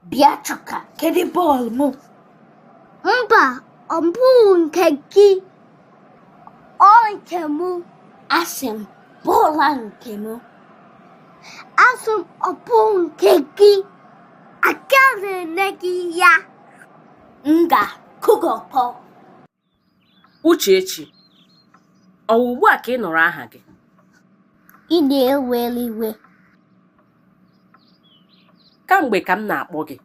Bịa Chuka, kedu bọọlụ m? Mba, ọ bụghị nke gị. Ọ nke mụ. Asị m bọọlụ a nke m. Asị m ọ bụghị nke gị. Agaghị m enye gị ya. M ga-akụ gị ọkpọ. Uchechi, ọ wụ ugbu a ka ị nụrụ aha gị? Ị na-eweli iwe. Kamgbe ka m na-akpọ gị.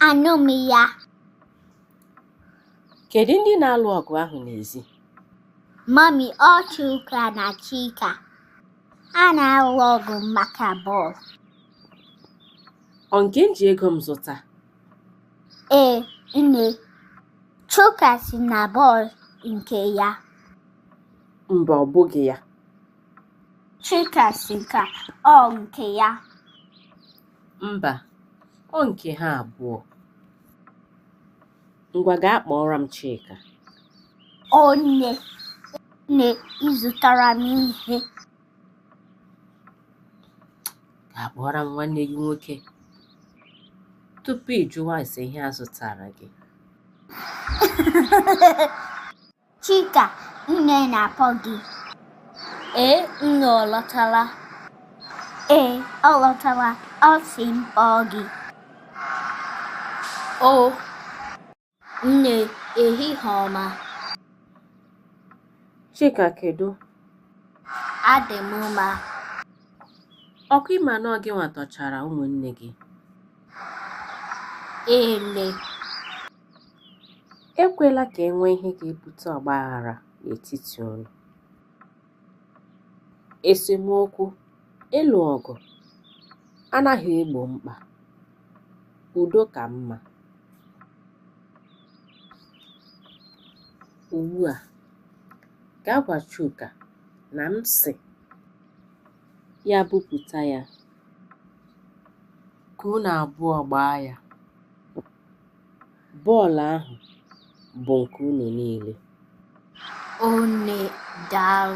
Anụ m ya. Kedu ndị na-alụ ọgụ ahụ n'ezi? Mummy, ọ Chuka na Chika. Ha na-alụ ọgụ maka bọọlụ. Ọ nke m ji ego m zụta? Ee, nne. Chuka sị na bọọlụ nke ya. Mba, ọ bụghị ya. Chika sị ka ọ nke ya. Mba, ọ nke ha abụọ. Ngwa gaa kpọọrọ m Chika. O nne, nne ị zụtara m ihe. Gaa kpọọrọ m nwanne gị nwoke tupu ị jụwa ase ihe a zụtara gị. Chika, nne na-akpọ gị. Ee, nne ọ lọtala? Ee, ọ lọtala. Ọ sị m kpọọ gị. O, nne, ehihie ọma. Chika, kedu? Adị m mma. Ọkwa ịma na ọ gịnwa tọchara ụmụnne gị? Ee, nne. Ekwela ka e nwee ihe ga-ebute ọgbaghara n'etiti unu. Esemokwu, ịlụ ọgụ anaghị egbo mkpa. Udo ka mma. Ugbu a, gaa gwa Chuka na m sị ya bupụta ya ka unu abụọ gbaa ya. Bọọlụ ahụ bụ nke unu niile. O nne, daalụ.